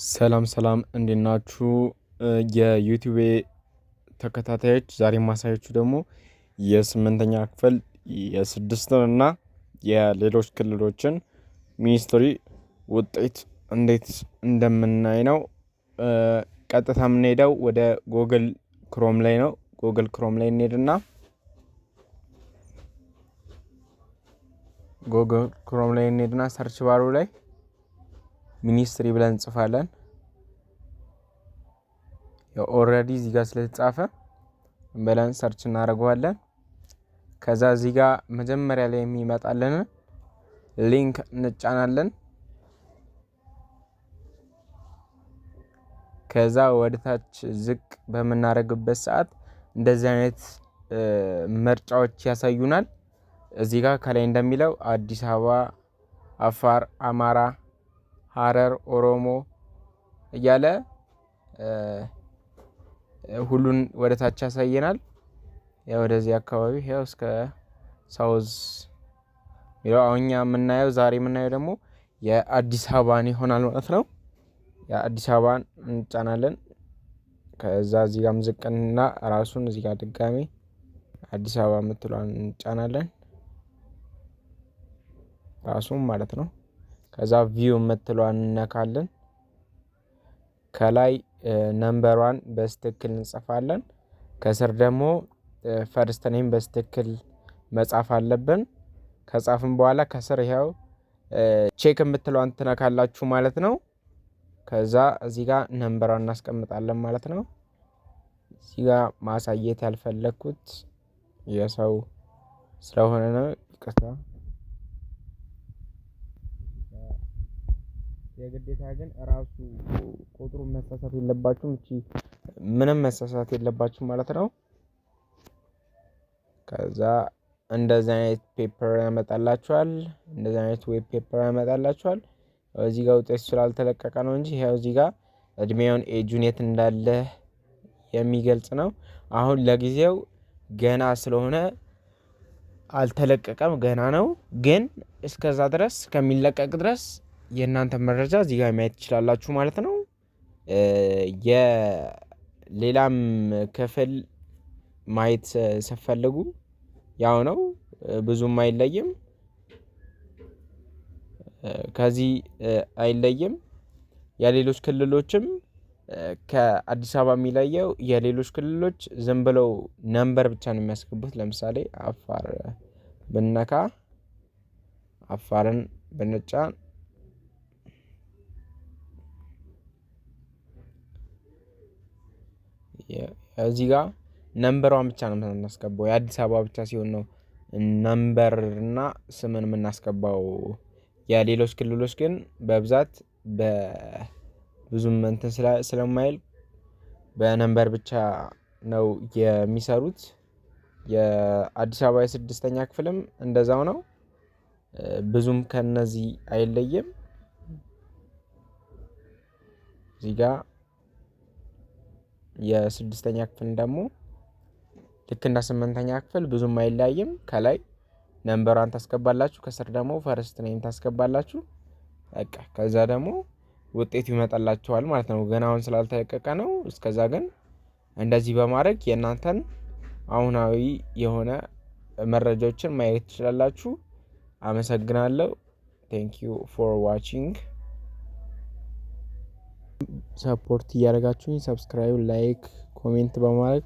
ሰላም ሰላም፣ እንዴት ናችሁ የዩቲዩብ ተከታታዮች? ዛሬ የማሳያችሁ ደግሞ የስምንተኛ ክፍል የስድስትን እና የሌሎች ክልሎችን ሚኒስትሪ ውጤት እንዴት እንደምናይ ነው። ቀጥታ የምንሄደው ወደ Google Chrome ላይ ነው። Google Chrome ላይ እንሄድና Google Chrome ላይ እንሄድና search bar ኡ ላይ ministry ብለን እንጽፋለን። Already እዚህ ጋር ስለተጻፈ ብለን search እናደርገዋለን። ከዛ እዚህ ጋር መጀመሪያ ላይ የሚመጣልን link እንጫናለን። ከዛ ወደ ታች ዝቅ በምናደርግበት ሰዓት እንደዚህ አይነት ምርጫዎች ያሳዩናል። እዚህ ጋር ከላይ እንደሚለው አዲስ አበባ፣ አፋር፣ አማራ፣ ሀረር፣ ኦሮሞ እያለ ሁሉን ወደ ታች ያሳየናል። ያው ወደዚህ አካባቢ ያው እስከ south ያው አሁን እኛ የምናየው ዛሬ የምናየው ደግሞ የአዲስ አበባን ይሆናል ማለት ነው። የአዲስ አበባን እንጫናለን። ከዛ እዚህ ጋርም ዝቅና ራሱን እዚህ ጋር ድጋሜ አዲስ አበባ የምትለዋን እንጫናለን ራሱን ማለት ነው። ከዛ view የምትለዋን እንነካለን። ከላይ number ሯን በትክክል እንጽፋለን። ከስር ደግሞ first name በትክክል መጻፍ አለብን። ከጻፍን በኋላ ከስር ይኸው check የምትለዋን ትነካላችሁ ማለት ነው። ከዛ እዚህ ጋር number ሯን እናስቀምጣለን ማለት ነው። እዚህ ጋር ማሳየት ያልፈለግኩት የሰው ስለሆነ ነው። ይቅርታ። የግዴታ ግን ራሱ ቁጥሩን መሳሳት የለባችሁም። እቺ ምንም መሳሳት የለባችሁም ማለት ነው። ከዛ እንደዚህ አይነት paper ያመጣላችኋል። እንደዚህ አይነት web paper ያመጣላችኋል። እዚህ ጋር ውጤት ስላልተለቀቀ ነው እንጂ ይኸው እዚህ ጋር እድሜውን ኤጁን የት እንዳለ የሚገልጽ ነው። አሁን ለጊዜው ገና ስለሆነ አልተለቀቀም፣ ገና ነው። ግን እስከዛ ድረስ ከሚለቀቅ ድረስ የእናንተ መረጃ እዚህ ጋር ማየት ትችላላችሁ ማለት ነው። የሌላም ክፍል ማየት ስትፈልጉ ያው ነው፣ ብዙም አይለይም፣ ከዚህ አይለይም። የሌሎች ክልሎችም ከአዲስ አበባ የሚለየው የሌሎች ክልሎች ዝም ብለው number ብቻ ነው የሚያስገቡት። ለምሳሌ አፋር ብነካ አፋርን ብንጫን እዚህ ጋር number ሯን ብቻ ነው የምናስገባው። የአዲስ አበባ ብቻ ሲሆን ነው number እና ስምን የምናስገባው። የሌሎች ክልሎች ግን በብዛት በብዙም እንትን ስለማይል በ number ብቻ ነው የሚሰሩት። የአዲስ አበባ የስድስተኛ ክፍልም እንደዛው ነው። ብዙም ከነዚህ አይለይም። እዚህ ጋር የስድስተኛ ክፍል ደግሞ ልክ እንደ ስምንተኛ ክፍል ብዙም አይለያይም። ከላይ number ሯን ታስገባላችሁ፣ ከስር ደግሞ first name ታስገባላችሁ። በቃ ከዛ ደግሞ ውጤቱ ይመጣላችኋል ማለት ነው። ገና አሁን ስላልተለቀቀ ነው። እስከዛ ግን እንደዚህ በማድረግ የእናንተን አሁናዊ የሆነ መረጃዎችን ማየት ትችላላችሁ። አመሰግናለሁ። Thank you for watching። Support እያደረጋችሁኝ subscribe፣ like፣ comment በማድረግ